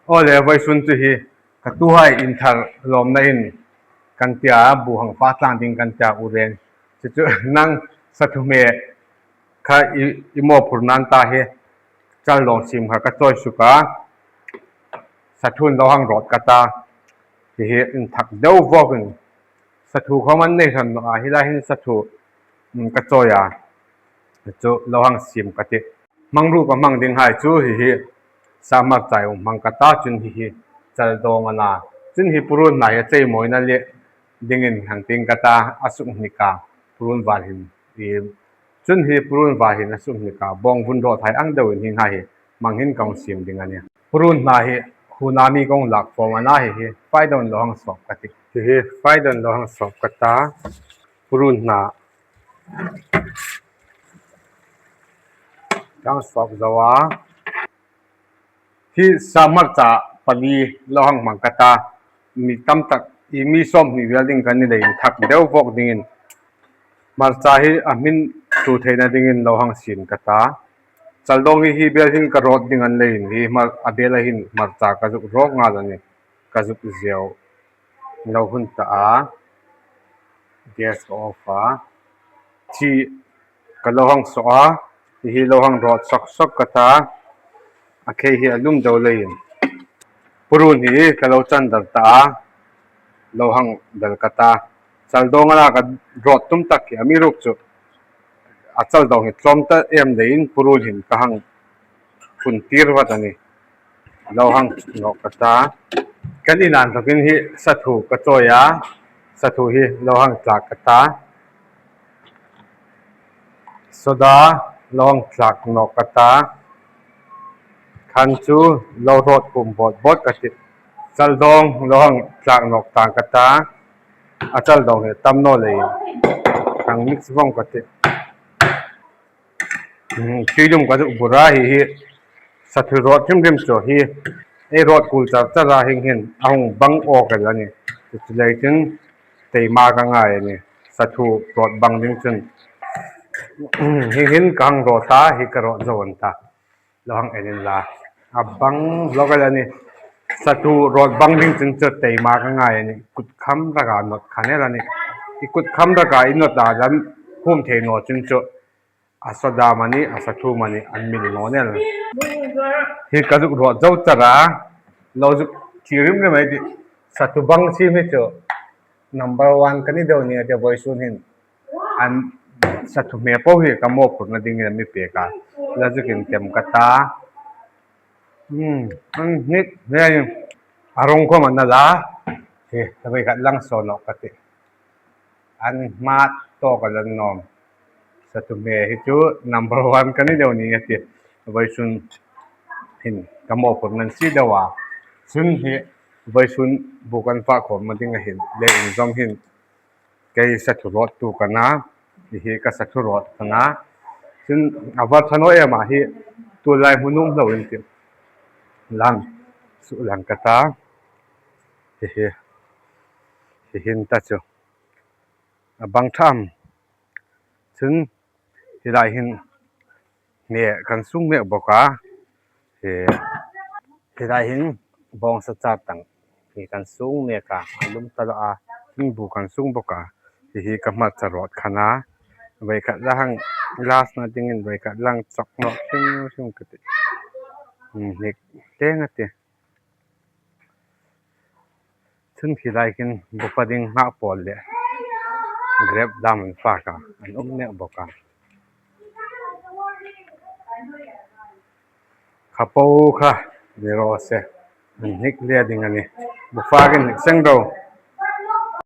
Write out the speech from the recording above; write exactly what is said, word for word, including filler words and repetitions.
Aw le, vawisun chu hi ka tuhai inthar lawmna in kan tia, bu hang fa tlang ding kan tia u ren. Chu chu nang sathu hme kha i, i mawphurna an ta hi, chaldawng siem kha ka chawi suok a, sathu lo hang rawt ka ta, hi hi inthak deu vawkin, sathu khawm an nei hran naw a, hi lai hin sathu, mm, ka chawi a, chu lo hang siem ka tih. Hmangruo ka hmang ding hai chu hi hi, sa hmarcha um hmang ka ta, chun hi hi chaldawng a na. Chun hi purun hna hi a chei mawina le dingin hang ting ka ta, a suk hnik a, purun val hin i, chun hi purun val hin a suk hnik a, bawng vun rawt hai ang deuin hi hna hi hmang hin ka hung siem ding a nih. Purun hna hi huna mi ka hung lak fawm a na, hi hi fai deuin lo hang sawp ka tih. Hi hi fai deuin lo hang sawp ka ta, purun hna ka hang sawp zo a. Hi sa hmarcha pali lo hang hmang ka ta, mi tam tak, i mi sawmhni vel ding kan ni leiin inthak deu vawk dingin, hmarcha hi a hmin tu theina dingin lo hang siem ka ta. Chaldawng hi hi bel hin ka rawt ding a ni leiin, hi hmar, a bela hin hmarcha ka zuk rawk nghal a nih, ka zuk ziau lo hun ta a, gas ka off a, chi ka lo hang sawp a, hi hi lo hang rawt sawk sawk ka ta, a khei hi a lum deu leiin. Purun hi ka lo chan dar ta a, lo hang bel ka ta. Chaldawng a na ka rawt tum tak hi amiruokchu a chaldawng hi tlawm ta em leiin purun hin ka hang phun tir vat a nih. Lo hang nawk ka ta. Kan in an thokin hi sathu ka chawi a, sathu hi lo hang tlak ka ta. Soda lo hang tlak nawk ka ta. Khan chu lo rawt khum bawt bawt ka tih. Chaldawng lo hang tlak nawk tang ka ta. A chaldawng hi tam naw leiin hang mix vawng ka tih. Hmm, tui lum ka zuk bur a, hi hi sathu rawt hrim hrim chu hi ei rawt kul char char a, hieng hin a hung bang awk el a nih. Chuleiin teima ka ngai a nih, sathu rawt bang ding chun. Hieng hin ka hang rawt a, hi ka rawt zo an ta. Lo hang en inla, a bang lawk el a nih. Sathu rawt bang ding chun chu teima ka ngai a nih, kut kham raka nawt khan el a nih. I kut kham raka i nawt a, lam hum thei naw chun chu a soda mani, a sathu mani an mil naw el. Hi ka zuk rawt zo char a, lo zuk thi rim rim ei tih. Sathu bang siem hi chu number one ka ni deu nih a tih, vawisun hin. An sathu hme po hi ka mawphurna dingin a mi pek a. La zukin tem ka ta. Hmm, an hnik, hei, a rawng khawm a nal a. Hi, a veikhat lang saw nawk ka tih. An hmat tawk a la nawm. Sathu hme hi chu number one ka ni deu nih a tih. Vawisun hin ka mawphurna an si deu a. Chun hi vawisun bu kan fak khawm ding a hin, le inzawm hin kei sathu rawt tu ka na, hi hi ka sathu rawt ka na. Chun a var tha naw em a, hi tulai hmu nuom lo in tih. Lang, su lang ka ta. Hi hi. Hi hin ta chu. A bang tham. Chun hi lai hin hne kan sung mek bawk a. Hi, hi lai hin bawngsa char tang hi kan sung mek a, a lum ta lo a, hmun bu kan sung bawk a. Hi hi ka hmarcha rawt khan a. Veikhat la hang last na dingin veikhat lang chawk nawk hrim hrim ka tih. Hmm, hnik teng a tih. Chun hi lai hin bufa ding hna pawl le grep dam an fak a, an um mek bawk a. Kha po kha ni raw se, an hnik le ding a nih. Bufa hin hnik seng ro.